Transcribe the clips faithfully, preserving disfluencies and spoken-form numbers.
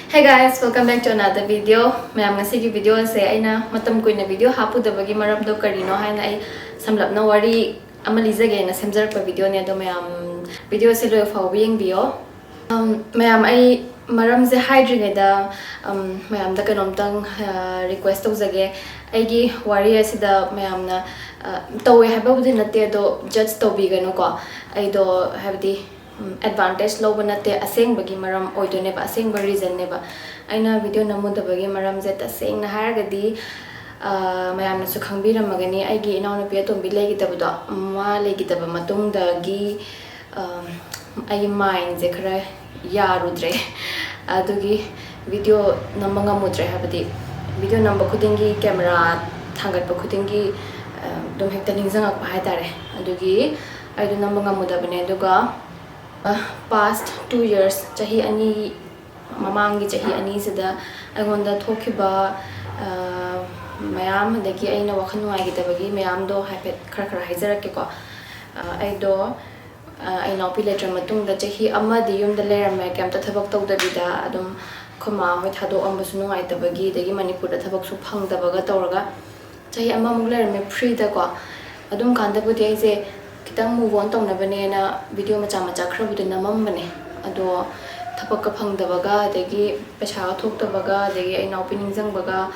Hey guys, welcome back to another video. ꯃꯌꯥꯝ, ꯉꯁꯤꯒꯤ video ꯑꯁꯦ ꯑꯩꯅ ꯃꯇꯝ ꯀꯨꯏꯅ video ꯍꯥꯞꯄꯨꯗꯕꯒꯤ ꯃꯔꯝꯗꯣ ꯀꯔꯤꯅꯣ ꯍꯥꯏꯅ ꯑꯩ ꯁꯝꯂꯞꯅ ꯋꯥꯔꯤ ꯑꯃ ꯂꯤꯖꯒꯦꯅ ꯁꯦꯝꯖꯔꯛꯄ videoꯅꯦ꯫ ꯑꯗꯣ ꯃꯌꯥꯝ, video ꯑꯁꯦ ꯂꯣꯏ ꯐꯥꯎꯕ ꯌꯦꯡꯕꯤꯌꯣ꯫ Um, ꯃꯌꯥꯝ, ꯑꯩ ꯃꯔꯝꯁꯦ ꯍꯥꯏꯗ꯭ꯔꯤꯉꯩꯗ, um, ꯃꯌꯥꯝꯗ ꯀꯩꯅꯣꯝꯇꯪ, uh, request ꯇꯧꯖꯒꯦ꯫ ꯑꯩꯒꯤ ꯋꯥꯔꯤ ꯑꯁꯤꯗ ꯃꯌꯥꯝꯅ, uh, ꯇꯧꯋꯦ ꯍꯥꯏꯕꯕꯨꯗꯤ ꯅꯠꯇꯦ, ꯑꯗꯣ judge ꯇꯧꯕꯤꯒꯅꯨꯀꯣ꯫ ꯑꯩꯗꯣ, ꯍꯥꯏꯕꯗꯤ, ꯎꯝ, advantage ꯂꯧꯕ ꯅꯠꯇꯦ, ꯑꯁꯦꯡꯕꯒꯤ ꯃꯔꯝ ꯑꯣꯏꯗꯣꯏꯅꯦꯕ, ꯑꯁꯦꯡꯕ reasonꯅꯦꯕ꯫ ꯑꯩꯅ video ꯅꯝꯃꯨꯗꯕꯒꯤ ꯃꯔꯝꯁꯦ, ꯇꯁꯦꯡꯅ ꯍꯥꯏꯔꯒꯗꯤ, ꯑ, ꯃꯌꯥꯝꯅꯁꯨ ꯈꯪꯕꯤꯔꯝꯃꯒꯅꯤ, ꯑꯩꯒꯤ ꯏꯅꯥꯎꯅꯨꯄꯤ ꯑꯇꯣꯝꯕꯤ ꯂꯩꯈꯤꯗꯕꯗꯣ, ꯃꯥ ꯂꯩꯈꯤꯗꯕ ꯃꯇꯨꯡꯗꯒꯤ, ꯑ, ꯑꯩꯒꯤ mindꯁꯦ ꯈꯔ ꯌꯥꯔꯨꯗ꯭ꯔꯦ꯫ ꯑꯗꯨꯒꯤ video ꯅꯝꯕ ꯉꯝꯃꯨꯗ꯭ꯔꯦ꯫ ꯍꯥꯏꯕꯗꯤ, video ꯅꯝꯕ ꯈꯨꯗꯤꯡꯒꯤ, camera ꯊꯥꯡꯒꯠꯄ ꯈꯨꯗꯤꯡꯒꯤ, ꯑ, ꯑꯗꯨꯝ ꯍꯦꯛꯇ ꯅꯤꯡꯁꯤꯡꯉꯛꯄ ꯍꯥꯏꯇꯥꯔꯦ꯫ ꯑꯗꯨꯒꯤ ꯑꯩꯗꯣ ꯅꯝꯕ ꯉꯝꯃꯨꯗꯕꯅꯦ꯫ ꯑꯗꯨꯒ, ꯑ, past two years, ꯆꯍꯤ ꯑꯅꯤ, ꯃꯃꯥꯡꯒꯤ ꯆꯍꯤ ꯑꯅꯤꯁꯤꯗ ꯑꯩꯉꯣꯟꯗ ꯊꯣꯛꯈꯤꯕ, ꯑ, ꯃꯌꯥꯝ, ꯑꯗꯒꯤ ꯑꯩꯅ ꯋꯥꯈꯜ ꯅꯨꯡꯉꯥꯏꯈꯤꯗꯕꯒꯤ ꯃꯌꯥꯝꯗꯣ ꯍꯥꯏꯐꯦꯠ ꯈꯔ ꯈꯔ ꯍꯥꯏꯖꯔꯛꯀꯦꯀꯣ꯫ ꯑ, ꯑꯩꯗꯣ, ꯑ, ꯑꯩ ꯏꯅꯥꯎꯄꯤ ꯂꯩꯇ꯭ꯔ ꯃꯇꯨꯡꯗ ꯆꯍꯤ ꯑꯃꯗꯤ ꯌꯨꯝꯗ ꯂꯩꯔꯝꯃꯦ, ꯀꯩꯝꯇ ꯊꯕꯛ ꯇꯧꯗꯕꯤꯗ꯫ ꯑꯗꯨꯝ ꯑꯩꯈꯣꯏ ꯃꯥ ꯍꯣꯏ ꯊꯥꯗꯣꯛꯑꯝꯕꯁꯨ ꯅꯨꯡꯉꯥꯏꯇꯕꯒꯤ, ꯑꯗꯒꯤ ꯃꯅꯤꯄꯨꯔꯗ ꯊꯕꯛꯁꯨ ꯐꯪꯗꯕꯒ ꯇꯧꯔꯒ ꯆꯍꯤ ꯑꯃꯃꯨꯛ ꯂꯩꯔꯝꯃꯦ freeꯗꯀꯣ꯫ ꯑꯗꯨꯝ ꯀꯥꯟꯗꯕꯨꯗꯤ ꯑꯩꯁꯦ ꯈꯤꯇꯪ move on ꯇꯧꯅꯕꯅꯦꯅ video ꯃꯆꯥ ꯃꯆꯥ ꯈꯔꯕꯨꯗꯤ ꯅꯝꯃꯝꯕꯅꯦ꯫ ꯑꯗꯣ ꯊꯕꯛꯀ ꯐꯪꯗꯕꯒ, ꯑꯗꯒꯤ ꯄꯩꯁꯥꯒ ꯊꯣꯛꯇꯕꯒ, ꯑꯗꯒꯤ ꯑꯩ ꯏꯅꯥꯎꯄꯤ ꯅꯤꯡꯁꯤꯡꯕꯒ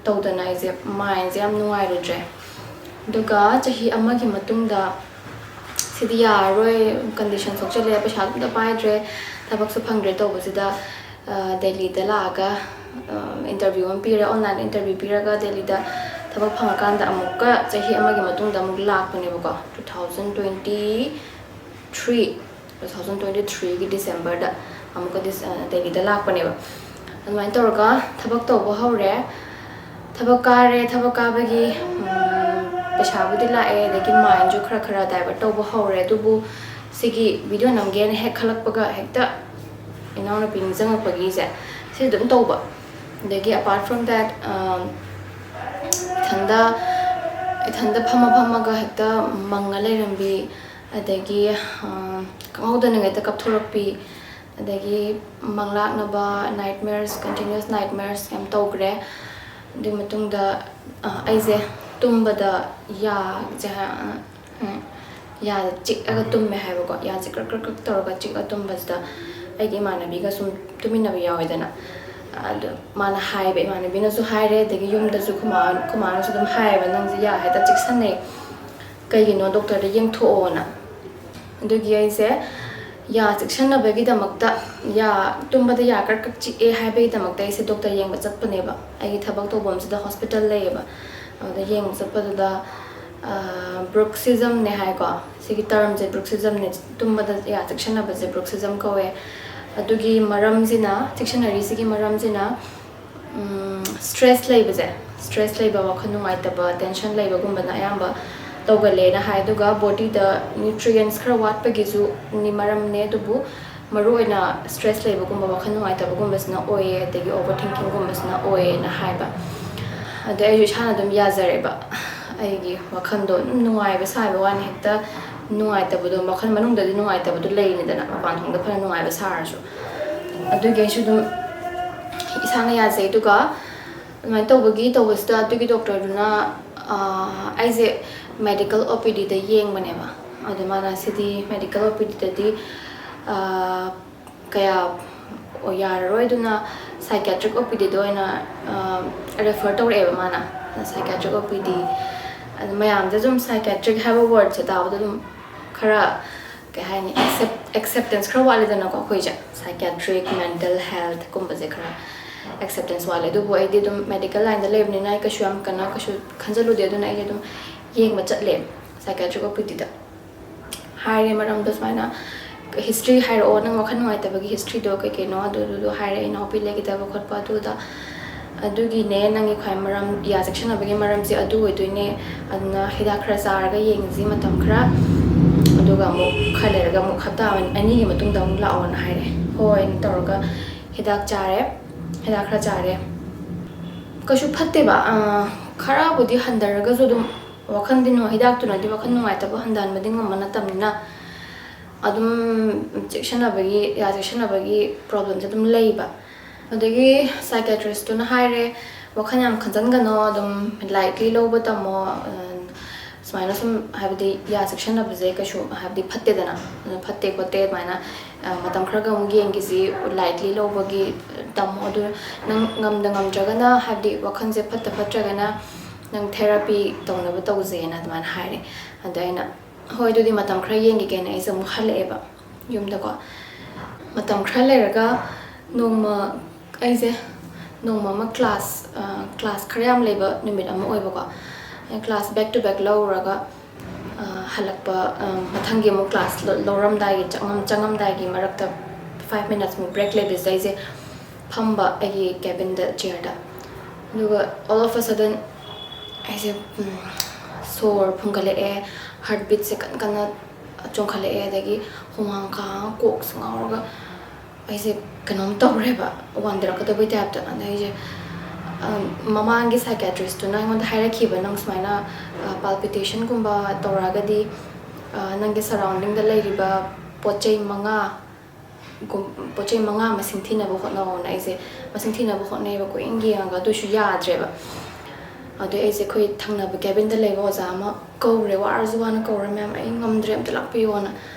ꯇꯧꯗꯅ ꯑꯩꯁꯦ mindꯁꯦ ꯌꯥꯝ ꯅꯨꯡꯉꯥꯏꯔꯨꯗ꯭ꯔꯦ꯫ ꯑꯗꯨꯒ ꯆꯍꯤ ꯑꯃꯒꯤ ꯃꯇꯨꯡꯗ ꯁꯤꯗꯤ ꯌꯥꯔꯔꯣꯏ, condition ꯁꯣꯛꯆꯜꯂꯦ, ꯄꯩꯁꯥ ꯑꯝꯇ ꯄꯥꯏꯗ꯭ꯔꯦ, ꯊꯕꯛꯁꯨ ꯐꯪꯗ꯭ꯔꯦ ꯇꯧꯕꯁꯤꯗ, ꯑ, ꯗꯦꯜꯂꯤꯗ ꯂꯥꯛꯑꯒ, ꯑ, interview ꯑꯃ ꯄꯤꯔꯦ, online interview ꯄꯤꯔꯒ ꯗꯦꯜꯂꯤꯗ ꯊꯕꯛ ꯐꯪꯉꯀꯥꯟꯗ ꯑꯃꯨꯛꯀ ꯆꯍꯤ ꯑꯃꯒꯤ ꯃꯇꯨꯡꯗ ꯑꯃꯨꯛ ꯂꯥꯛꯄꯅꯦꯕꯀꯣ, two thousand twenty three, two thousand twenty threeꯒꯤ Decemberꯗ ꯑꯃꯨꯛꯀ ꯗꯤꯁ-, ꯑ, ꯗꯦꯜꯂꯤꯗ ꯂꯥꯛꯄꯅꯦꯕ꯫ ꯑꯗꯨꯃꯥꯏꯅ ꯇꯧꯔꯒ ꯊꯕꯛ ꯇꯧꯕ ꯍꯧꯔꯦ꯫ ꯊꯕꯛ ꯀꯥꯔꯦ, ꯊꯕꯛ ꯀꯥꯕꯒꯤ, ꯎꯝ, ꯄꯩꯁꯥꯕꯨꯗꯤ ꯂꯥꯛꯑꯦ, ꯑꯗꯒꯤ mindꯁꯨ ꯈꯔ ꯈꯔ divert ꯇꯧꯕ ꯍꯧꯔꯦ꯫ ꯑꯗꯨꯕꯨ ꯁꯤꯒꯤ video ꯅꯝꯒꯦꯅ ꯍꯦꯛ ꯈꯜꯂꯛꯄꯒ ꯍꯦꯛꯇ ꯏꯅꯥꯎꯅꯨꯄꯤ ꯅꯤꯡꯁꯤꯡꯉꯛꯄꯒꯤꯁꯦ, ꯁꯤ ꯑꯗꯨꯝ ꯇꯧꯕ꯫ ꯑꯗꯒꯤ apart from that, ꯑ, ꯏꯊꯟꯗ, ꯏꯊꯟꯗ ꯐꯝꯃ ꯐꯝꯃꯒ ꯍꯦꯛꯇ ꯃꯪꯉ ꯂꯩꯔꯝꯕꯤ, ꯑꯗꯒꯤ, ꯑ, ꯈꯪꯍꯧꯗꯅ ꯍꯦꯛꯇ ꯀꯞꯊꯣꯔꯛꯄꯤ, ꯑꯗꯒꯤ ꯃꯪꯂꯥꯛꯅꯕ, ꯅꯥꯏꯠꯃꯦꯌꯔꯁ, ꯀꯟꯇꯤꯅ꯭ꯌꯨꯁ ꯅꯥꯏꯠꯃꯦꯌꯔꯁ ꯌꯥꯝ ꯇꯧꯈ꯭ꯔꯦ꯫ ꯑꯗꯨꯒꯤ ꯃꯇꯨꯡꯗ ꯑ, ꯑꯩꯁꯦ ꯇꯨꯝꯕꯗ ꯌꯥꯁꯦ, ꯑ, ꯌꯥꯗ ꯆꯤꯛꯑꯒ ꯇꯨꯝꯃꯦ ꯍꯥꯏꯕꯀꯣ꯫ ꯌꯥꯁꯦ ꯀ꯭ꯔꯛ ꯀ꯭ꯔꯛ ꯀ꯭ꯔꯛ ꯇꯧꯔꯒ ꯆꯤꯛꯑ ꯇꯨꯝꯕꯁꯤꯗ ꯑꯩꯒꯤ ꯏꯃꯥꯟꯅꯕꯤꯒ ꯁꯨꯝ ꯇꯨꯃꯤꯟꯅꯕ ꯌꯥꯎꯋꯦꯗꯅ꯫ ꯑꯗꯣ ꯃꯥꯅ ꯍꯥꯏꯕ, ꯏꯃꯥꯟꯅꯕꯤꯅꯁꯨ ꯍꯥꯏꯔꯦ, ꯑꯗꯒꯤ ꯌꯨꯝꯗꯁꯨ ꯈꯨꯃꯥ-, ꯈꯨꯃꯥꯅꯁꯨ ꯑꯗꯨꯝ ꯍꯥꯏꯌꯦꯕ, "ꯅꯪꯁꯦ ꯌꯥ ꯍꯦꯛꯇ ꯆꯤꯛꯁꯟꯅꯩ, ꯀꯩꯒꯤꯅꯣ, ꯗꯣꯛꯇꯔꯗ ꯌꯦꯡꯊꯣꯛꯑꯣꯅ"꯫ ꯑꯗꯨꯒꯤ ꯑꯩꯁꯦ ꯌꯥ ꯆꯤꯛꯁꯟꯅꯕꯒꯤꯗꯃꯛꯇ, ꯌꯥ, ꯇꯨꯝꯕꯗ ꯌꯥ ꯀ꯭ꯔꯛ ꯀ꯭ꯔꯛ ꯆꯤꯛꯑꯦ ꯍꯥꯏꯕꯒꯤꯗꯃꯛꯇ ꯑꯩꯁꯦ ꯗꯣꯛꯇꯔ ꯌꯦꯡꯕ ꯆꯠꯄꯅꯦꯕ꯫ ꯑꯩꯒꯤ ꯊꯕꯛ ꯇꯧꯐꯝꯁꯤꯗ ꯍꯣꯁꯄꯤꯇꯥꯜ ꯂꯩꯌꯦꯕ꯫ ꯑꯗꯨꯗ ꯌꯦꯡꯕ ꯆꯠꯄꯗꯨꯗ, ꯑ, ꯕ꯭ꯔꯨꯛꯁꯤꯖꯝꯅꯦ ꯍꯥꯏꯀꯣ꯫ ꯁꯤꯒꯤ ꯇꯔꯝꯁꯦ ꯕ꯭ꯔꯨꯛꯁꯤꯖꯝꯅꯦ, ꯇꯨꯝꯕꯗ ꯌꯥ ꯆꯤꯛꯁꯟꯅꯕꯁꯦ ꯕ꯭ꯔꯨꯛꯁꯤꯖꯝ ꯀꯧꯋꯦ꯫ ꯑꯗꯨꯒꯤ ꯃꯔꯝꯁꯤꯅ, ꯆꯤꯛꯁꯟꯅꯔꯤꯁꯤꯒꯤ ꯃꯔꯝꯁꯤꯅ, ꯎꯝ, ꯁ꯭ꯇ꯭ꯔꯦꯁ ꯂꯩꯕꯁꯦ, ꯁ꯭ꯇ꯭ꯔꯦꯁ ꯂꯩꯕ, ꯋꯥꯈꯜ ꯅꯨꯡꯉꯥꯏꯇꯕ, ꯇꯦꯟꯁꯟ ꯂꯩꯕꯒꯨꯝꯕꯅ ꯑꯌꯥꯝꯕ ꯇꯧꯒꯜꯂꯦꯅ ꯍꯥꯏ꯫ ꯑꯗꯨꯒ ꯕꯣꯗꯤꯗ ꯅ꯭ꯌꯨꯇ꯭ꯔꯤꯌꯦꯟꯁ ꯈꯔ ꯋꯥꯠꯄꯒꯤꯁꯨ ꯅꯤ-, ꯃꯔꯝꯅꯦ꯫ ꯑꯗꯨꯕꯨ ꯃꯔꯨꯑꯣꯏꯅ ꯁ꯭ꯇ꯭ꯔꯦꯁ ꯂꯩꯕꯒꯨꯝꯕ, ꯋꯥꯈꯜ ꯅꯨꯡꯉꯥꯏꯇꯕꯒꯨꯝꯕꯁꯤꯅ ꯑꯣꯏꯌꯦ, ꯑꯗꯒꯤ ꯑꯣꯚꯔ ꯊꯤꯡꯀꯤꯡꯒꯨꯝꯕꯁꯤꯅ ꯑꯣꯏꯌꯦꯅ ꯍꯥꯏꯕ꯫ ꯑꯗꯩ ꯑꯩꯁꯨ ꯏꯁꯥꯅ ꯑꯗꯨꯝ ꯌꯥꯖꯔꯦꯕ꯫ ꯑꯩꯒꯤ ꯋꯥꯈꯜꯗꯣ ꯑꯗꯨꯝ ꯅꯨꯡꯉꯥꯏꯕ ꯁꯥꯕ ꯋꯥꯅꯤ, ꯍꯦꯛꯇ ꯅꯨꯡꯉꯥꯏꯇꯕꯗꯣ, ꯋꯥꯈꯜ ꯃꯅꯨꯡꯗꯗꯤ ꯅꯨꯡꯉꯥꯏꯇꯕꯗꯣ ꯂꯩꯔꯤꯅꯤꯗꯅ, ꯃꯄꯥꯟ ꯊꯣꯡꯗ ꯐꯅ ꯅꯨꯡꯉꯥꯏꯕ ꯁꯥꯔꯁꯨ꯫ ꯑꯗꯨꯒꯤ ꯑꯩꯁꯨ ꯑꯗꯨꯝ ꯏꯁꯥꯅ ꯌꯥꯖꯩ꯫ ꯑꯗꯨꯒ ꯑꯗꯨꯃꯥꯏꯅ ꯇꯧꯕꯒꯤ, ꯇꯧꯕꯁꯤꯗ ꯑꯗꯨꯒꯤ ꯗꯣꯛꯇꯔꯗꯨꯅ, ꯑꯥ, ꯑꯩꯁꯦ ꯃꯦꯗꯤꯀꯦꯜ ꯑꯣ ꯄꯤ ꯗꯤꯗ ꯌꯦꯡꯕꯅꯦꯕ꯫ ꯑꯗꯣ ꯃꯥꯅ, "ꯁꯤꯗꯤ ꯃꯦꯗꯤꯀꯦꯜ ꯑꯣ ꯄꯤ ꯗꯤꯗꯗꯤ, ꯑꯥ, ꯀꯌꯥ ꯌꯥꯔꯔꯣꯏ, ꯑꯗꯨꯅ ꯁꯥꯏꯀ꯭ꯌꯥꯇ꯭ꯔꯤꯛ ꯑꯣ ꯄꯤ ꯗꯤꯗ ꯑꯣꯏꯅ, ꯑꯥ, ꯔꯦꯐꯔ ꯇꯧꯔꯛꯑꯦꯕ ꯃꯥꯅ"꯫ ꯁꯥꯏꯀ꯭ꯌꯥꯇ꯭ꯔꯤꯛ ꯑꯣ ꯄꯤ ꯗꯤ, ꯑꯗꯨ ꯃꯌꯥꯝꯗ ꯑꯗꯨꯝ ꯁꯥꯏꯀ꯭ꯌꯥꯇ꯭ꯔꯤꯛ ꯍꯥꯏꯕ ꯋꯥꯔꯗꯁꯦ ꯇꯥꯕꯗ ꯑꯗꯨꯝ ꯈꯔ, ꯀꯩ ꯍꯥꯏꯅꯤ, ꯑꯦꯛꯁꯦꯞ-, ꯑꯦꯛꯁꯦꯞꯇꯦꯟꯁ ꯈꯔ ꯋꯥꯠꯂꯤꯗꯅꯀꯣ ꯑꯩꯈꯣꯏꯁꯦ꯫ ꯁꯥꯏꯀ꯭ꯌꯥꯇ꯭ꯔꯤꯛ, ꯃꯦꯟꯇꯦꯜ ꯍꯦꯜꯠꯀꯨꯝꯕꯁꯦ ꯈꯔ ꯑꯦꯛꯁꯦꯞꯇꯦꯟꯁ ꯋꯥꯠꯂꯦ꯫ ꯑꯗꯨꯕꯨ ꯑꯩꯗꯤ ꯑꯗꯨꯝ ꯃꯦꯗꯤꯀꯦꯜ ꯂꯥꯏꯟꯗ ꯂꯩꯕꯅꯤꯅ ꯑꯩ ꯀꯩꯁꯨ ꯌꯥꯝ ꯀꯟꯅ ꯀꯩꯁꯨ ꯈꯟꯖꯜꯂꯨꯗꯦ꯫ ꯑꯗꯨꯅ ꯑꯩꯁꯦ ꯑꯗꯨꯝ ꯌꯦꯡꯕ ꯆꯠꯂꯦ ꯁꯥꯏꯀ꯭ꯌꯥꯇ꯭ꯔꯤꯛ ꯑꯣ ꯄꯤ ꯗꯤꯗ꯫ ꯍꯥꯏꯔꯦ ꯃꯔꯝꯗꯣ ꯁꯨꯃꯥꯏꯅ, "ꯍꯤꯁꯇ꯭ꯔꯤ ꯍꯥꯏꯔꯛꯑꯣ, ꯅꯪ ꯋꯥꯈꯜ ꯅꯨꯡꯉꯥꯏꯇꯕꯒꯤ ꯍꯤꯁꯇ꯭ꯔꯤꯗꯣ ꯀꯩ ꯀꯩꯅꯣ?" ꯑꯗꯨ, ꯑꯗꯨꯗꯣ ꯍꯥꯏꯔꯦ, "ꯏꯅꯥꯎꯄꯤ ꯂꯩꯈꯤꯗꯕ ꯈꯣꯠꯄ ꯑꯗꯨꯗ꯫ ꯑꯗꯨꯒꯤꯅꯦ ꯅꯪꯒꯤ ꯈ꯭ꯋꯥꯏ ꯃꯔꯝ, ꯌꯥ ꯆꯦꯛꯁꯤꯟꯅꯕꯒꯤ ꯃꯔꯝꯁꯦ ꯑꯗꯨ ꯑꯣꯏꯗꯣꯏꯅꯦ꯫ ꯑꯗꯨꯅ ꯍꯤꯗꯥꯛ ꯈꯔ ꯆꯥꯔꯒ ꯌꯦꯡꯁꯤ ꯃꯇꯝ ꯈꯔ, ꯑꯗꯨꯒ ꯑꯃꯨꯛ ꯈꯔ ꯂꯩꯔꯒ ꯑꯃꯨꯛ ꯍꯞꯇꯥ ꯑꯅꯤꯒꯤ ꯃꯇꯨꯡꯗ ꯑꯃꯨꯛ ꯂꯥꯛꯑꯣꯅ" ꯍꯥꯏꯔꯦ꯫ ꯍꯣꯏꯅ ꯇꯧꯔꯒ ꯍꯤꯗꯥꯛ ꯆꯥꯔꯦ꯫ ꯍꯤꯗꯥꯛ ꯈꯔ ꯆꯥꯔꯦ꯫ ꯀꯩꯁꯨ ꯐꯠꯇꯦꯕ꯫ ꯑ, ꯈꯔꯕꯨꯗꯤ ꯍꯟꯊꯔꯒꯁꯨ ꯑꯗꯨꯝ ꯋꯥꯈꯜꯗꯤ ꯅꯨꯡꯉꯥꯏ-, ꯍꯤꯗꯥꯛꯇꯨꯅꯗꯤ ꯋꯥꯈꯜ ꯅꯨꯡꯉꯥꯏꯇꯕ ꯍꯟꯊꯍꯟꯕꯗꯤ ꯉꯝꯕ ꯅꯠꯇꯕꯅꯤꯅ, ꯑꯗꯨꯝ ꯆꯦꯛꯁꯤꯟꯅꯕꯒꯤ, ꯌꯥ ꯆꯦꯛꯁꯤꯟꯅꯕꯒꯤ problemꯁꯦ ꯑꯗꯨꯝ ꯂꯩꯕ꯫ ꯑꯗꯒꯤ psychiatristꯇꯨꯅ ꯍꯥꯏꯔꯦ, "ꯋꯥꯈꯜ ꯌꯥꯝ ꯈꯟꯖꯟꯒꯅꯣ, ꯑꯗꯨꯝ lightly ꯂꯧꯕ ꯇꯝꯃꯣ, ꯑ, ꯁꯨꯃꯥꯏꯅ ꯁꯨꯝ, ꯍꯥꯏꯕꯗꯤ ꯌꯥ ꯆꯦꯛꯁꯤꯟꯅꯕꯁꯦ ꯀꯩꯁꯨ, ꯍꯥꯏꯕꯗꯤ ꯐꯠꯇꯦꯗꯅ, ꯑꯗꯨ ꯐꯠꯇꯦ ꯈꯣꯠꯇꯦ ꯑꯗꯨꯃꯥꯏꯅ, ꯑ, ꯃꯇꯝ ꯈꯔꯒ ꯑꯃꯨꯛ ꯌꯦꯡꯈꯤꯁꯤ, lightly ꯂꯧꯕꯒꯤ ꯇꯝꯃꯣ, ꯑꯗꯨ ꯅꯪ ꯉꯝꯗ ꯉꯝꯗ꯭ꯔꯒꯅ, ꯍꯥꯏꯕꯗꯤ ꯋꯥꯈꯜꯁꯦ ꯐꯠꯇ ꯐꯠꯇ꯭ꯔꯒꯅ ꯅꯪ therapy ꯇꯧꯅꯕ ꯇꯧꯁꯦꯅ" ꯑꯗꯨꯃꯥꯏꯅ ꯍꯥꯏꯔꯦ꯫ ꯑꯗ ꯑꯩꯅ, "ꯍꯣꯏ, ꯑꯗꯨꯗꯤ ꯃꯇꯝ ꯈꯔ ꯌꯦꯡꯈꯤꯒꯦꯅ" ꯑꯩꯁꯦ ꯑꯃꯨꯛ ꯍꯜꯂꯛꯑꯦꯕ ꯌꯨꯝꯗꯀꯣ꯫ ꯃꯇꯝ ꯈꯔ ꯂꯩꯔꯒ ꯅꯣꯡꯃ ꯑꯩꯁꯦ, ꯅꯣꯡꯃ ꯑꯃ class, ꯑ, class ꯈꯔ ꯌꯥꯝ ꯂꯩꯕ ꯅꯨꯃꯤꯠ ꯑꯃ ꯑꯣꯏꯕꯀꯣ꯫ ꯑꯩ class back to back ꯂꯧꯔꯒ, ꯑ, ꯍꯜꯂꯛꯄ, ꯑ, ꯃꯊꯪꯒꯤ ꯑꯃꯨꯛ class ꯂ-, ꯂꯧꯔꯝꯗꯥꯏꯒꯤ, ꯆꯪꯉꯝ-, ꯆꯪꯉꯝꯗꯥꯏꯒꯤ ꯃꯔꯛꯇ five minutes ꯃꯨꯛ break ꯂꯩꯕꯁꯤꯗ ꯑꯩꯁꯦ ꯐꯝꯕ ꯑꯩꯒꯤ cabinꯗ chairꯗ꯫ ꯑꯗꯨꯒ all of a sudden ꯑꯩꯁꯦ, ꯎꯝ, ꯁꯣꯔ ꯐꯨꯟꯒꯠꯂꯛꯑꯦ, heartbeatꯁꯦ ꯀꯟ ꯀꯟꯅ ꯆꯣꯡꯈꯠꯂꯛꯑꯦ, ꯑꯗꯒꯤ ꯍꯨꯃꯥꯡ ꯀꯥꯡꯉꯒ ꯀꯣꯛꯁꯦ ꯉꯥꯎꯔꯒ ꯑꯩꯁꯦ ꯀꯩꯅꯣꯝ ꯇꯧꯔꯦꯕ, ꯋꯥꯟꯊꯔꯛꯀꯗꯕꯩ typeꯇ꯫ ꯑꯗ ꯑꯩꯁꯦ, ꯑ, ꯃꯃꯥꯡꯒꯤ psychiatristꯇꯨꯅ ꯑꯩꯉꯣꯟꯗ ꯍꯥꯏꯔꯛꯈꯤꯕ, "ꯅꯪ ꯁꯨꯃꯥꯏꯅ, ꯑ, palpitationꯒꯨꯝꯕ ꯇꯧꯔꯛꯑꯒꯗꯤ, ꯑ, ꯅꯪꯒꯤ surroundingꯗ ꯂꯩꯔꯤꯕ ꯄꯣꯠ ꯆꯩ ꯃꯉꯥ, ꯒꯨꯝ-, ꯄꯣꯠ ꯆꯩ ꯃꯉꯥ ꯃꯁꯤꯡ ꯊꯤꯅꯕ ꯍꯣꯠꯅꯧꯅ" ꯑꯩꯁꯦ ꯃꯁꯤꯡ ꯊꯤꯅꯕ ꯍꯣꯠꯅꯩꯌꯦꯕ, ꯀꯣꯏꯌꯦꯡ ꯌꯦꯡꯉꯒ, ꯑꯗꯨꯁꯨ ꯌꯥꯗ꯭ꯔꯦꯕ꯫ ꯑꯗꯨꯗꯩ ꯑꯩꯁꯦ ꯑꯩꯈꯣꯏ ꯊꯪꯅꯕ cabinꯗ ꯂꯩꯕ ꯑꯣꯖꯥ ꯑꯃ ꯀꯧꯔꯦ, ꯋꯥꯔꯁꯨ ꯋꯥꯅ ꯀꯧꯔꯦ, "ꯃꯦꯝ, ꯑꯩ ꯉꯝꯗ꯭ꯔꯦ, ꯑꯝꯇ ꯂꯥꯛꯄꯤꯌꯣꯅ"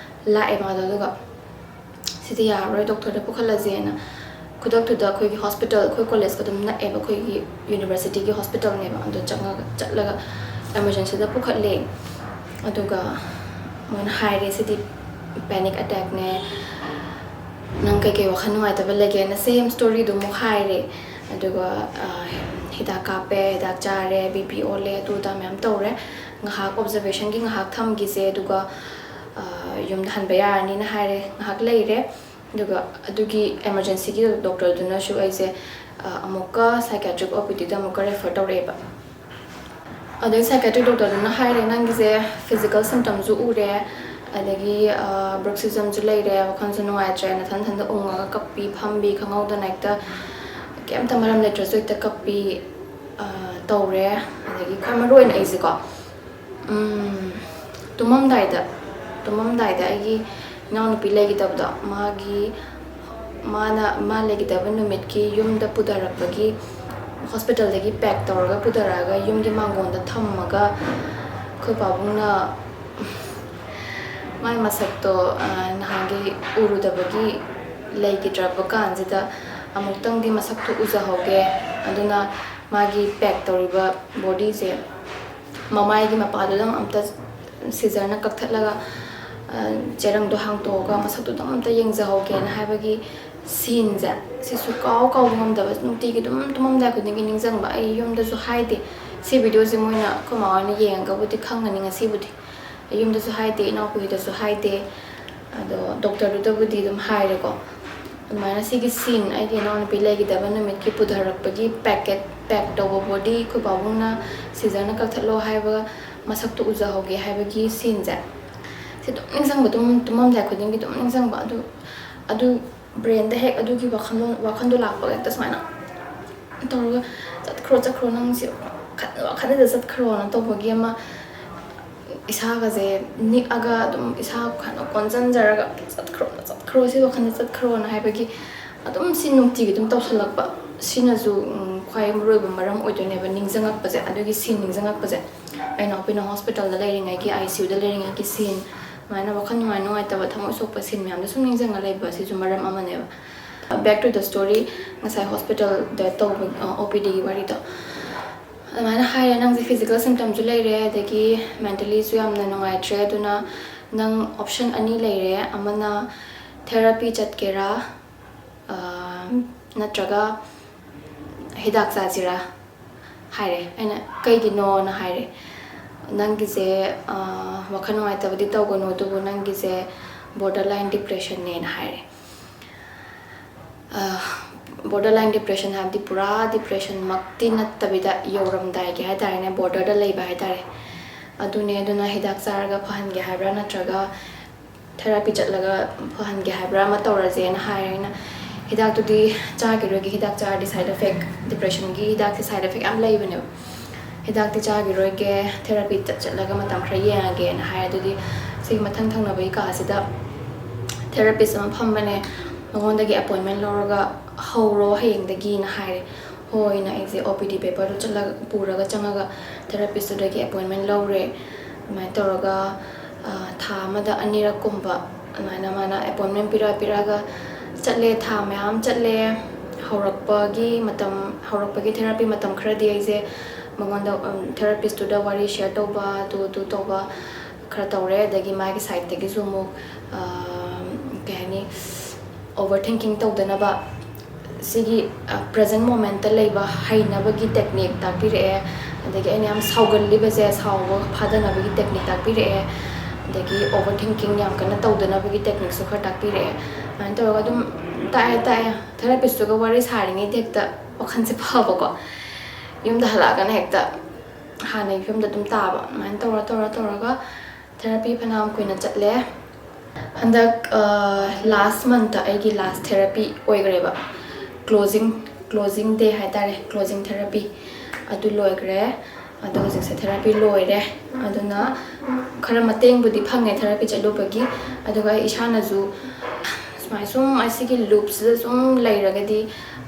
ꯂꯥꯛꯑꯦ ꯃꯥꯗꯣ꯫ ꯑꯗꯨꯒ "ꯁꯤꯗꯤ ꯌꯥꯔꯔꯣꯏ, doctorꯗ ꯄꯨꯈꯠꯂꯁꯦꯅ" ꯈꯨꯗꯛꯇꯨꯗ ꯑꯩꯈꯣꯏꯒꯤ hospital, ꯑꯩꯈꯣꯏ collegeꯀ ꯑꯗꯨꯝ ꯅꯛꯑꯦꯕ, ꯑꯩꯈꯣꯏꯒꯤ universityꯒꯤ hospitalꯅꯦꯕ, ꯑꯗꯣ ꯆꯪꯉꯒ, ꯆꯠꯂꯒ emergencyꯗ ꯄꯨꯈꯠꯂꯦ꯫ ꯑꯗꯨꯒ ꯃꯣꯏꯅ ꯍꯥꯏꯔꯦ, "ꯁꯤꯗꯤ panic attackꯅꯦ, ꯅꯪ ꯀꯩꯀꯩ ꯋꯥꯈꯜ ꯅꯨꯡꯉꯥꯏꯇꯕ ꯂꯩꯒꯦꯅ?" Same storyꯗꯨ ꯑꯃꯨꯛ ꯍꯥꯏꯔꯦ꯫ ꯑꯗꯨꯒ, ꯑ, ꯍꯤꯗꯥꯛ ꯀꯥꯞꯄꯦ, ꯍꯤꯗꯥꯛ ꯆꯥꯔꯦ, BP ꯑꯣꯜꯂꯦ, ꯑꯗꯨ ꯑꯗꯥ ꯃꯌꯥꯝ ꯇꯧꯔꯦ꯫ ꯉꯥꯏꯍꯥꯛ observationꯒꯤ ꯉꯥꯏꯍꯥꯛ ꯊꯝꯈꯤꯁꯦ, ꯑꯗꯨꯒ, ꯑ, ꯌꯨꯝꯗ ꯍꯟꯕ ꯌꯥꯔꯅꯤꯅ ꯍꯥꯏꯔꯦ꯫ ꯉꯥꯏꯍꯥꯛ ꯂꯩꯔꯦ꯫ ꯑꯗꯨꯒ ꯑꯗꯨꯒꯤ emergencyꯒꯤ doctorꯗꯨꯅꯁꯨ ꯑꯩꯁꯦ, ꯑ, ꯑꯃꯨꯛꯀ psychiatric OPDꯗ ꯑꯃꯨꯛꯀ refer ꯇꯧꯔꯛꯑꯦꯕ꯫ ꯑꯗꯩ psychiatric doctorꯗꯨꯅ ꯍꯥꯏꯔꯦ, "ꯅꯪꯒꯤꯁꯦ physical symptomꯁꯨ ꯎꯔꯦ, ꯑꯗꯒꯤ, ꯑ, bruxismꯁꯨ ꯂꯩꯔꯦ, ꯋꯥꯈꯜꯁꯨ ꯅꯨꯡꯉꯥꯏꯇ꯭ꯔꯦ, ꯅꯊꯟ ꯅꯊꯟꯗ ꯎꯪꯉꯒ ꯀꯞꯄꯤ, ꯐꯝꯕꯤ, ꯈꯪꯍꯧꯗꯅ ꯍꯦꯛꯇ ꯀꯩꯝꯇ ꯃꯔꯝ ꯂꯩꯇ꯭ꯔꯁꯨ ꯍꯦꯛꯇ ꯀꯞꯄꯤ, ꯑ, ꯇꯧꯔꯦ꯫ ꯑꯗꯒꯤ ꯈ꯭ꯋꯥꯏ ꯃꯔꯨ ꯑꯣꯏꯅ ꯑꯩꯁꯦꯀꯣ, ꯎꯝ, ꯇꯨꯝꯃꯝꯗꯥꯏꯗ, ꯇꯨꯝꯃꯝꯗꯥꯏꯗ ꯑꯩꯒꯤ ꯏꯅꯥꯎꯅꯨꯄꯤ ꯂꯩꯈꯤꯗꯕꯗꯣ, ꯃꯥꯒꯤ ꯃꯥꯅ ꯃꯥ ꯂꯩꯈꯤꯗꯕ ꯅꯨꯃꯤꯠꯀꯤ ꯌꯨꯝꯗ ꯄꯨꯊꯔꯛꯄꯒꯤ, ꯍꯣꯁꯄꯤꯇꯥꯜꯗꯒꯤ ꯄꯦꯛ ꯇꯧꯔꯒ ꯄꯨꯊꯔꯛꯑꯒ ꯌꯨꯝꯒꯤ ꯃꯥꯡꯒꯣꯟꯗ ꯊꯝꯃꯒ ꯑꯩꯈꯣꯏ ꯄꯥꯕꯨꯡꯅ ꯃꯥꯏ ꯃꯁꯛꯇꯣ ꯅꯍꯥꯟꯒꯤ ꯎꯔꯨꯗꯕꯒꯤ ꯂꯩꯈꯤꯗ꯭ꯔꯕ ꯀꯥꯟꯁꯤꯗ ꯑꯃꯨꯛꯇꯪꯗꯤ ꯃꯁꯛꯇꯣ ꯎꯖꯍꯧꯒꯦ, ꯑꯗꯨꯅ ꯃꯥꯒꯤ ꯄꯦꯛ ꯇꯧꯔꯤꯕ ꯕꯣꯗꯤꯁꯦ ꯃꯃꯥꯏꯒꯤ ꯃꯄꯥꯗꯨꯗꯪ ꯑꯝꯇ ꯁꯤꯖꯔꯅ ꯀꯛꯊꯠꯂꯒ ꯆꯦꯔꯪꯗꯣ ꯍꯥꯡꯇꯣꯛꯑꯒ ꯃꯁꯛꯇꯨꯗꯪ ꯑꯝꯇ ꯌꯦꯡꯖꯍꯧꯒꯦꯅ ꯍꯥꯏꯕꯒꯤ ꯁꯤꯟꯁꯦ, ꯁꯤꯁꯨ ꯀꯥꯎ ꯀꯥꯎꯕ ꯉꯝꯗꯕ, ꯅꯨꯡꯇꯤꯒꯤ ꯑꯗꯨꯝ ꯇꯨꯝꯃꯝꯗꯥꯏ ꯈꯨꯗꯤꯡꯒꯤ ꯅꯤꯡꯁꯤꯡꯕ꯫ ꯑꯩ ꯌꯨꯝꯗꯁꯨ ꯍꯥꯏꯗꯦ꯫ ꯁꯤ ꯚꯤꯗꯤꯑꯣꯁꯦ ꯃꯣꯏꯅ ꯑꯩꯈꯣꯏ ꯃꯥ ꯍꯣꯏꯅ ꯌꯦꯡꯉꯒꯕꯨꯗꯤ ꯈꯪꯒꯅꯤ ꯉꯁꯤꯕꯨꯗꯤ꯫ ꯌꯨꯝꯗꯁꯨ ꯍꯥꯏꯗꯦ, ꯏꯅꯥꯎꯄꯤꯗꯁꯨ ꯍꯥꯏꯗꯦ꯫ ꯑꯗꯣ ꯗꯣꯛꯇꯔꯗꯨꯗꯕꯨꯗꯤ ꯑꯗꯨꯝ ꯍꯥꯏꯔꯦꯀꯣ꯫ ꯑꯗꯨꯃꯥꯏꯅ ꯁꯤꯒꯤ ꯁꯤꯟ, ꯑꯩꯒꯤ ꯏꯅꯥꯎꯅꯨꯄꯤ ꯂꯩꯈꯤꯗꯕ ꯅꯨꯃꯤꯠꯀꯤ ꯄꯨꯊꯔꯛꯄꯒꯤ ꯄꯦꯀꯦꯠ, ꯄꯦꯛ ꯇꯧꯕ ꯕꯣꯗꯤ ꯑꯩꯈꯣꯏ ꯄꯥꯕꯨꯡꯅ ꯁꯤꯖꯔꯅ ꯀꯛꯊꯠꯂꯣ ꯍꯥꯏꯕ, ꯃꯁꯛꯇꯨ ꯎꯖꯍꯧꯒꯦ ꯍꯥꯏꯕꯒꯤ ꯁꯤꯟꯁꯦ, ꯁꯤ ꯑꯗꯨꯝ ꯅꯤꯡꯁꯤꯡꯕ, ꯑꯗꯨꯝ ꯇꯨꯝꯃꯝꯗꯥꯏ ꯈꯨꯗꯤꯡꯒꯤ ꯑꯗꯨꯝ ꯅꯤꯡꯁꯤꯡꯕ꯫ ꯑꯗꯨ, ꯑꯗꯨ ꯕ꯭ꯔꯦꯟꯗ ꯍꯦꯛ ꯑꯗꯨꯒꯤ ꯋꯥꯈꯜꯂꯣꯟ, ꯋꯥꯈꯜꯗꯣ ꯂꯥꯛꯄꯒ ꯍꯦꯛꯇ ꯁꯨꯃꯥꯏꯅ ꯇꯧꯔꯒ, "ꯆꯠꯈ꯭ꯔꯣ, ꯆꯠꯈ꯭ꯔꯣ, ꯅꯪ ꯁꯤ ꯋꯥꯈꯜ, ꯋꯥꯈꯜꯗ ꯆꯠꯈ꯭ꯔꯣꯅ" ꯇꯧꯕꯒꯤ ꯑꯃ ꯏꯁꯥꯒꯁꯦ ꯅꯤꯛꯑꯒ ꯑꯗꯨꯝ ꯏꯁꯥ ꯀꯩꯅꯣ ꯀꯣꯟꯁꯤꯟꯖꯔꯒ, "ꯆꯠꯈ꯭ꯔꯣ, ꯆꯠꯈ꯭ꯔꯣ, ꯁꯤ ꯋꯥꯈꯜꯗ ꯆꯠꯈ꯭ꯔꯣꯅ" ꯍꯥꯏꯕꯒꯤ ꯑꯗꯨꯝ ꯁꯤ ꯅꯨꯡꯇꯤꯒꯤ ꯑꯗꯨꯝ ꯇꯧꯁꯜꯂꯛꯄ꯫ ꯁꯤꯅꯁꯨ, ꯎꯝ, ꯈ꯭ꯋꯥꯏ ꯃꯔꯨꯑꯣꯏꯕ ꯃꯔꯝ ꯑꯣꯏꯗꯣꯏꯅꯦꯕ ꯅꯤꯡꯁꯤꯡꯉꯛꯄꯁꯦ, ꯑꯗꯨꯒꯤ ꯁꯤꯟ ꯅꯤꯡꯁꯤꯡꯉꯛꯄꯁꯦ꯫ ꯑꯩ ꯏꯅꯥꯎꯄꯤꯅ ꯍꯣꯁꯄꯤꯇꯥꯜꯗ ꯂꯩꯔꯤꯉꯩꯒꯤ, ꯑꯥꯏ ꯁꯤ ꯌꯨꯗ ꯂꯩꯔꯤꯉꯩꯒꯤ ꯁꯤꯟ, ꯑꯗꯨꯃꯥꯏꯅ ꯋꯥꯈꯜ ꯅꯨꯡꯉꯥꯏ ꯅꯨꯡꯉꯥꯏꯇꯕ, ꯊꯃꯣꯏ ꯁꯣꯛꯄ ꯁꯤꯟ ꯃꯌꯥꯝꯗꯣ ꯁꯨꯝ ꯅꯤꯡꯁꯤꯡꯉ ꯂꯩꯕ, ꯁꯤꯁꯨ ꯃꯔꯝ ꯑꯃꯅꯦꯕ꯫ Back to the story, ꯉꯁꯥꯏ ꯍꯣꯁꯄꯤꯇꯥꯜꯗ ꯇꯧꯕ, ꯑꯣ ꯄꯤ ꯗꯤꯒꯤ ꯋꯥꯔꯤꯗꯣ꯫ ꯑꯗꯨꯃꯥꯏꯅ ꯍꯥꯏꯔꯦ, "ꯅꯪꯁꯦ ꯐꯤꯖꯤꯀꯦꯜ ꯁꯤꯝꯇꯝꯁꯨ ꯂꯩꯔꯦ, ꯑꯗꯒꯤ ꯃꯦꯟꯇꯦꯜꯂꯤꯁꯨ ꯌꯥꯝꯅ ꯅꯨꯡꯉꯥꯏꯇ꯭ꯔꯦ, ꯑꯗꯨꯅ ꯅꯪ ꯑꯣꯞꯁꯟ ꯑꯅꯤ ꯂꯩꯔꯦ, ꯑꯃꯅ ꯊꯦꯔꯥꯄꯤ ꯆꯠꯀꯦꯔꯥ, ꯑ, ꯅꯠꯇ꯭ꯔꯒ ꯍꯤꯗꯥꯛ ꯆꯥꯁꯤꯔꯥ?" ꯍꯥꯏꯔꯦ꯫ ꯑꯩꯅ, "ꯀꯩꯒꯤꯅꯣꯅ?" ꯍꯥꯏꯔꯦ꯫ "ꯅꯪꯒꯤꯁꯦ, ꯑ, ꯋꯥꯈꯜ ꯅꯨꯡꯉꯥꯏꯇꯕꯗꯤ ꯇꯧꯒꯅꯨ, ꯑꯗꯨꯕꯨ ꯅꯪꯒꯤꯁꯦ borderline depressionꯅꯦꯅ" ꯍꯥꯏꯔꯦ꯫ Borderline depression ꯍꯥꯏꯕꯗꯤ ꯄꯨꯔꯥ ꯗꯤꯄ꯭ꯔꯦꯁꯟꯃꯛꯇꯤ ꯅꯠꯇꯕꯤꯗ, ꯌꯧꯔꯝꯗꯥꯏꯒꯤ ꯍꯥꯏ ꯇꯥꯔꯦꯅꯦ, ꯕꯣꯔꯗꯔꯗ ꯂꯩꯕ ꯍꯥꯏ ꯇꯥꯔꯦ꯫ ꯑꯗꯨꯅꯦ, ꯑꯗꯨꯅ ꯍꯤꯗꯥꯛ ꯆꯥꯔꯒ ꯐꯍꯟꯒꯦ ꯍꯥꯏꯕ꯭ꯔꯥ, ꯅꯠꯇ꯭ꯔꯒ ꯊꯦꯔꯥꯄꯤ ꯆꯠꯂꯒ ꯐꯍꯟꯒꯦ ꯍꯥꯏꯕ꯭ꯔꯥ ꯑꯃ ꯇꯧꯔꯁꯦꯅ ꯍꯥꯏꯔꯦ꯫ ꯑꯩꯅ, "ꯍꯤꯗꯥꯛꯇꯨꯗꯤ ꯆꯥꯈꯤꯔꯣꯏꯒꯦ, ꯍꯤꯗꯥꯛ ꯆꯥꯔꯗꯤ ꯁꯥꯏꯠ ꯏꯐꯦꯛ, ꯗꯤꯄ꯭ꯔꯦꯁꯟꯒꯤ ꯍꯤꯗꯥꯛꯁꯦ ꯁꯥꯏꯠ ꯏꯐꯦꯛ ꯌꯥꯝ ꯂꯩꯕꯅꯦꯕ꯫ ꯍꯤꯗꯥꯛꯇꯤ ꯆꯥꯈꯤꯔꯣꯏꯒꯦ, ꯊꯦꯔꯥꯄꯤꯗ ꯆꯠꯂꯒ ꯃꯇꯝ ꯈꯔ ꯌꯦꯡꯉꯒꯦꯅ" ꯍꯥꯏꯔꯦ꯫ ꯑꯗꯨꯗꯤ ꯁꯤꯒꯤ ꯃꯊꯪ ꯊꯪꯅꯕꯒꯤ ꯀꯥꯁꯤꯗ ꯊꯦꯔꯥꯄꯤꯁ ꯑꯃ ꯐꯝꯕꯅꯦ, ꯃꯉꯣꯟꯗꯒꯤ ꯑꯦꯄꯣꯏꯟꯃꯦꯟ ꯂꯧꯔꯒ ꯍꯧꯔꯣ ꯍꯌꯦꯡꯗꯒꯤꯅ ꯍꯥꯏꯔꯦ꯫ ꯍꯣꯏꯅ ꯑꯩꯁꯦ ꯑꯣ ꯄꯤ ꯗꯤ ꯄꯦꯄꯔꯗꯨ ꯆꯠꯂꯒ, ꯄꯨꯔꯒ ꯆꯪꯉꯒ ꯊꯦꯔꯥꯄꯤꯁꯇꯨꯗꯒꯤ ꯑꯦꯄꯣꯏꯟꯃꯦꯟ ꯂꯧꯔꯦ꯫ ꯑꯗꯨꯃꯥꯏꯅ ꯇꯧꯔꯒ ꯊꯥ ꯑꯃꯗ ꯑꯅꯤꯔꯛꯀꯨꯝꯕ ꯑꯗꯨꯃꯥꯏꯅ ꯃꯥꯅ ꯑꯦꯄꯣꯏꯟꯃꯦꯟ ꯄꯤꯔꯛꯑ ꯄꯤꯔꯛꯑꯒ ꯆꯠꯂꯦ꯫ ꯊꯥ ꯃꯌꯥꯝ ꯆꯠꯂꯦ꯫ ꯍꯧꯔꯛꯄꯒꯤ ꯃꯇꯝ ꯍꯧꯔꯛꯄꯒꯤ ꯊꯦꯔꯥꯄꯤ ꯃꯇꯝ ꯈꯔꯗꯤ ꯑꯩꯁꯦ ꯃꯉꯣꯟꯗ, ꯊꯦꯔꯥꯄꯤꯁꯇꯨꯗ ꯋꯥꯔꯤ ꯁꯤꯌꯔ ꯇꯧꯕ, ꯑꯗꯨ ꯑꯗꯨ ꯇꯧꯕ ꯈꯔ ꯇꯧꯔꯦ꯫ ꯑꯗꯒꯤ ꯃꯥꯒꯤ ꯁꯥꯏꯠꯇꯒꯤꯁꯨ ꯑꯃꯨꯛ ꯀꯩ ꯍꯥꯏꯅꯤ, ꯑꯣꯚꯔ ꯊꯤꯡꯀꯤꯡ ꯇꯧꯗꯅꯕ, ꯁꯤꯒꯤ ꯄ꯭ꯔꯖꯦꯟ ꯃꯣꯃꯦꯟꯇ ꯂꯩꯕ ꯍꯩꯅꯕꯒꯤ ꯇꯦꯛꯅꯤꯛ ꯇꯥꯛꯄꯤꯔꯛꯑꯦ꯫ ꯑꯗꯒꯤ ꯑꯩꯅ ꯌꯥꯝ ꯁꯥꯎꯒꯜꯂꯤꯕꯁꯦ, ꯁꯥꯎꯕ ꯐꯥꯗꯅꯕꯒꯤ ꯇꯦꯛꯅꯤꯛ ꯇꯥꯛꯄꯤꯔꯛꯑꯦ꯫ ꯑꯗꯒꯤ ꯑꯣꯚꯔ ꯊꯤꯡꯀꯤꯡ ꯌꯥꯝ ꯀꯟꯅ ꯇꯧꯗꯅꯕꯒꯤ ꯇꯦꯛꯅꯤꯛꯁꯨ ꯈꯔ ꯇꯥꯛꯄꯤꯔꯛꯑꯦ꯫ ꯑꯗꯨꯃꯥꯏꯅ ꯇꯧꯔꯒ ꯑꯗꯨꯝ ꯇꯥꯛꯑꯦ ꯇꯥꯛꯑꯦ ꯊꯦꯔꯥꯄꯤꯁꯇꯨꯒ ꯋꯥꯔꯤ ꯁꯥꯔꯤꯉꯩꯗ ꯍꯦꯛꯇ ꯋꯥꯈꯜꯁꯦ ꯐꯕꯀꯣ꯫ ꯌꯨꯝꯗ ꯍꯜꯂꯛꯑꯒꯅ ꯍꯦꯛꯇ ꯍꯥꯟꯅꯒꯤ ꯐꯤꯕꯝꯗ ꯑꯗꯨꯝ ꯇꯥꯕ꯫ ꯑꯗꯨꯃꯥꯏꯅ ꯇꯧꯔ ꯇꯧꯔ ꯇꯧꯔꯒ ꯊꯦꯔꯥꯄꯤ ꯐꯅꯌꯥꯝ ꯀꯨꯏꯅ ꯆꯠꯂꯦ꯫ ꯍꯟꯗꯛ ꯂꯥꯁ ꯃꯟꯠꯇ ꯑꯩꯒꯤ ꯂꯥꯁ ꯊꯦꯔꯥꯄꯤ ꯑꯣꯏꯈ꯭ꯔꯦꯕ꯫ ꯀ꯭ꯂꯣꯖꯤꯡ ꯀ꯭ꯂꯣꯖꯤꯡ ꯗꯦ ꯍꯥꯏꯇꯥꯔꯦ, ꯀ꯭ꯂꯣꯖꯤꯡ ꯊꯦꯔꯥꯄꯤ ꯑꯗꯨ ꯂꯣꯏꯈ꯭ꯔꯦ꯫ ꯑꯗꯣ ꯍꯧꯖꯤꯛꯁꯦ ꯊꯦꯔꯥꯄꯤ ꯂꯣꯏꯔꯦ꯫ ꯑꯗꯨꯅ ꯈꯔ ꯃꯇꯦꯡꯕꯨꯗꯤ ꯐꯪꯉꯦ ꯊꯦꯔꯥꯄꯤ ꯆꯠꯂꯨꯕꯒꯤ꯫ ꯑꯗꯨꯒ ꯑꯩ ꯏꯁꯥꯅꯁꯨ ꯁꯨꯃꯥꯏ ꯁꯨꯝ ꯑꯁꯤꯒꯤ ꯂꯨꯞꯁꯤꯗ ꯁꯨꯝ ꯂꯩꯔꯒꯗꯤ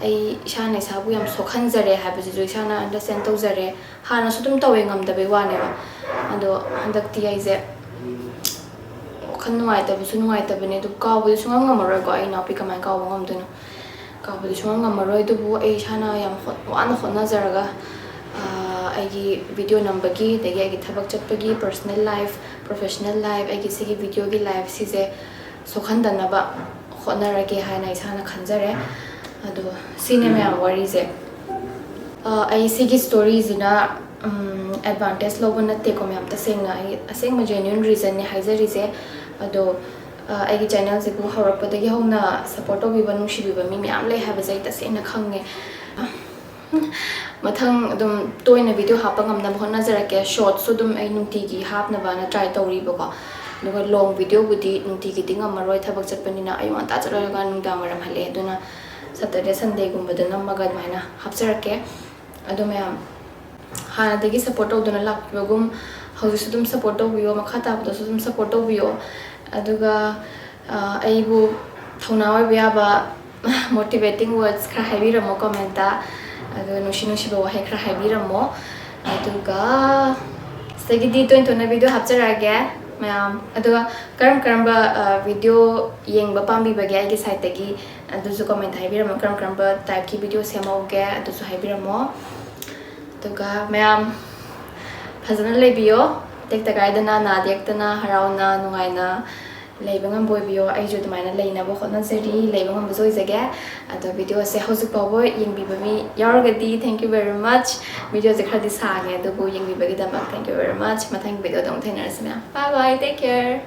ꯑꯩ ꯏꯁꯥꯅ ꯏꯁꯥꯕꯨ ꯌꯥꯝ ꯁꯣꯛꯍꯟꯖꯔꯦ ꯍꯥꯏꯕꯁꯤꯁꯨ ꯏꯁꯥꯅ ꯑꯟꯗꯔꯁꯇꯦꯟ ꯇꯧꯖꯔꯦ꯫ ꯍꯥꯟꯅꯁꯨ ꯑꯗꯨꯝ ꯇꯧꯋꯦ, ꯉꯝꯗꯕꯩ ꯋꯥꯅꯦꯕ꯫ ꯑꯗꯣ ꯍꯟꯗꯛꯇꯤ ꯑꯩꯁꯦ ꯋꯥꯈꯜ ꯅꯨꯡꯉꯥꯏꯇꯕꯁꯨ ꯅꯨꯡꯉꯥꯏꯇꯕꯅꯦ, ꯑꯗꯨ ꯀꯥꯎꯕꯗꯤ ꯁꯨꯡꯉꯝ ꯉꯝꯃꯔꯣꯏꯀꯣ꯫ ꯑꯩ ꯏꯅꯥꯎꯄꯤ ꯀꯃꯥꯏꯅ ꯀꯥꯎꯕ ꯉꯝꯗꯣꯏꯅꯣ? ꯀꯥꯎꯕꯗꯤ ꯁꯨꯡꯉꯝ ꯉꯝꯃꯔꯣꯏ꯫ ꯑꯗꯨꯕꯨ ꯑꯩ ꯏꯁꯥꯅ ꯌꯥꯝ ꯍꯣꯠ-, ꯋꯥꯅ ꯍꯣꯠꯅꯖꯔꯒ, ꯑꯥ, ꯑꯩꯒꯤ ꯚꯤꯗꯤꯑꯣ ꯅꯝꯕꯒꯤ, ꯑꯗꯒꯤ ꯑꯩꯒꯤ ꯊꯕꯛ ꯆꯠꯄꯒꯤ, ꯄꯔꯁꯣꯅꯦꯜ ꯂꯥꯏꯐ, ꯄ꯭ꯔꯣꯐꯦꯁꯅꯦꯜ ꯂꯥꯏꯐ, ꯑꯩꯒꯤ ꯁꯤꯒꯤ ꯚꯤꯗꯤꯑꯣꯒꯤ ꯂꯥꯏꯐꯁꯤꯁꯦ ꯁꯣꯛꯍꯟꯗꯅꯕ ꯍꯣꯠꯅꯔꯒꯦ ꯍꯥꯏꯅ ꯏꯁꯥꯅ ꯈꯟꯖꯔꯦ꯫ ꯑꯗꯣ ꯁꯤꯅꯦ ꯃꯌꯥꯝ ꯋꯥꯔꯤꯁꯦ꯫ ꯑ, ꯑꯩ ꯁꯤꯒꯤ ꯁ꯭ꯇꯣꯔꯤꯁꯤꯅ, ꯎꯝ, ꯑꯦꯗꯚꯥꯟꯇꯦꯖ ꯂꯧꯕ ꯅꯠꯇꯦꯀꯣ ꯃꯌꯥꯝ, ꯇꯁꯦꯡꯅ ꯑꯩ ꯑꯁꯦꯡꯕ ꯖꯦꯅ꯭ꯌꯨꯟ ꯔꯤꯖꯟꯅꯦ ꯍꯥꯏꯖꯔꯤꯁꯦ꯫ ꯑꯗꯣ, ꯑ, ꯑꯩꯒꯤ ꯆꯦꯅꯦꯜꯁꯤꯕꯨ ꯍꯧꯔꯛꯄꯗꯒꯤ ꯍꯧꯅ ꯁꯞꯄꯣꯔꯠ ꯇꯧꯕꯤꯕ, ꯅꯨꯡꯁꯤꯕꯤꯕ ꯃꯤ ꯃꯌꯥꯝ ꯂꯩ ꯍꯥꯏꯕꯁꯦ ꯑꯩ ꯇꯁꯦꯡꯅ ꯈꯪꯉꯦ꯫ ꯃꯊꯪ ꯑꯗꯨꯝ ꯇꯣꯏꯅ ꯚꯤꯗꯤꯑꯣ ꯍꯥꯞꯄ ꯉꯝꯅꯕ ꯍꯣꯠꯅꯖꯔꯛꯀꯦ꯫ ꯁꯣꯔꯠꯁꯁꯨ ꯑꯗꯨꯝ ꯑꯩ ꯅꯨꯡꯇꯤꯒꯤ ꯍꯥꯞꯅꯕꯅ ꯇ꯭ꯔꯥꯏ ꯇꯧꯔꯤꯕꯀꯣ꯫ ꯑꯗꯨꯒ ꯂꯣꯡ ꯚꯤꯗꯤꯑꯣꯕꯨꯗꯤ ꯅꯨꯡꯇꯤꯒꯤꯗꯤ ꯉꯝꯃꯔꯣꯏ, ꯊꯕꯛ ꯆꯠꯄꯅꯤꯅ ꯑꯌꯨꯛ ꯉꯟꯇꯥ ꯆꯠꯂꯨꯔꯒ ꯅꯨꯡꯗꯥꯡ ꯋꯥꯏꯔꯝ ꯍꯜꯂꯛꯑꯦ꯫ ꯑꯗꯨꯅ ꯁꯇꯔꯗꯦ, ꯁꯟꯗꯦꯒꯨꯝꯕꯗ ꯅꯝꯃꯒ ꯑꯗꯨꯃꯥꯏꯅ ꯍꯥꯞꯆꯔꯛꯀꯦ꯫ ꯑꯗꯣ ꯃꯌꯥꯝ ꯍꯥꯟꯅꯗꯒꯤ ꯁꯞꯄꯣꯔꯠ ꯇꯧꯗꯨꯅ ꯂꯥꯛꯄꯤꯕꯒꯨꯝ ꯍꯧꯖꯤꯛꯁꯨ ꯑꯗꯨꯝ ꯁꯞꯄꯣꯔꯠ ꯇꯧꯕꯤꯌꯣ, ꯃꯈꯥ ꯇꯥꯕꯗꯁꯨ ꯑꯗꯨꯝ ꯁꯞꯄꯣꯔꯠ ꯇꯧꯕꯤꯌꯣ꯫ ꯑꯗꯨꯒ ꯑꯩꯕꯨ ꯊꯧꯅꯥ ꯑꯣꯏꯕ ꯌꯥꯕ motivating words ꯈꯔ ꯍꯥꯏꯕꯤꯔꯝꯃꯣ comment ꯇ꯫ ꯑꯗꯨꯒ ꯅꯨꯡꯁꯤ ꯅꯨꯡꯁꯤꯕ ꯋꯥꯍꯩ ꯈꯔ ꯍꯥꯏꯕꯤꯔꯝꯃꯣ꯫ ꯑꯗꯨꯒ ꯁꯤꯗꯒꯤꯗꯤ ꯇꯣꯏ ꯇꯣꯏꯅ video ꯍꯥꯞꯆꯔꯛꯑꯒꯦ ꯃꯌꯥꯝ꯫ ꯑꯗꯨꯒ ꯀꯔꯝ ꯀꯔꯝꯕ video ꯌꯦꯡꯕ ꯄꯥꯝꯕꯤꯕꯒꯦ ꯑꯩꯒꯤ site ꯇꯒꯤ, ꯑꯗꯨꯁꯨ comment ꯇ ꯍꯥꯏꯕꯤꯔꯝꯃꯣ꯫ ꯀꯔꯝ ꯀꯔꯝꯕ type ꯀꯤ video ꯁꯦꯝꯍꯧꯒꯦ ꯑꯗꯨꯁꯨ ꯍꯥꯏꯕꯤꯔꯝꯃꯣ꯫ ꯑꯗꯨꯒ ꯃꯌꯥꯝ ꯐꯖꯅ ꯂꯩꯕꯤꯌꯣ, ꯇꯦꯛꯇ ꯀꯥꯏꯗꯅ, ꯅꯥꯗ ꯌꯦꯛꯇꯅ, ꯍꯔꯥꯎꯅ, ꯅꯨꯡꯉꯥꯏꯅ ꯂꯩꯕ ꯉꯝꯕ ꯑꯣꯏꯕꯤꯌꯣ꯫ ꯑꯩꯁꯨ ꯑꯗꯨꯃꯥꯏꯅ ꯂꯩꯅꯕ ꯍꯣꯠꯅꯖꯔꯤ, ꯂꯩꯕ ꯉꯝꯕꯁꯨ ꯑꯣꯏꯖꯒꯦ꯫ ꯑꯗꯣ video ꯁꯦ ꯍꯧꯖꯤꯛ ꯐꯥꯎꯕ ꯌꯦꯡꯕꯤꯕ ꯃꯤ ꯌꯥꯎꯔꯒꯗꯤ thank you very much꯫ Video ꯁꯦ ꯈꯔꯗꯤ ꯁꯥꯡꯉꯦ, ꯑꯗꯨꯕꯨ ꯌꯦꯡꯕꯤꯕꯒꯤꯗꯃꯛ thank you very much꯫ ꯃꯊꯪꯒꯤ video ꯗ ꯑꯃꯨꯛ ꯊꯦꯡꯅꯔꯁꯤ ꯃꯌꯥꯝ꯫ Bye bye, take care꯫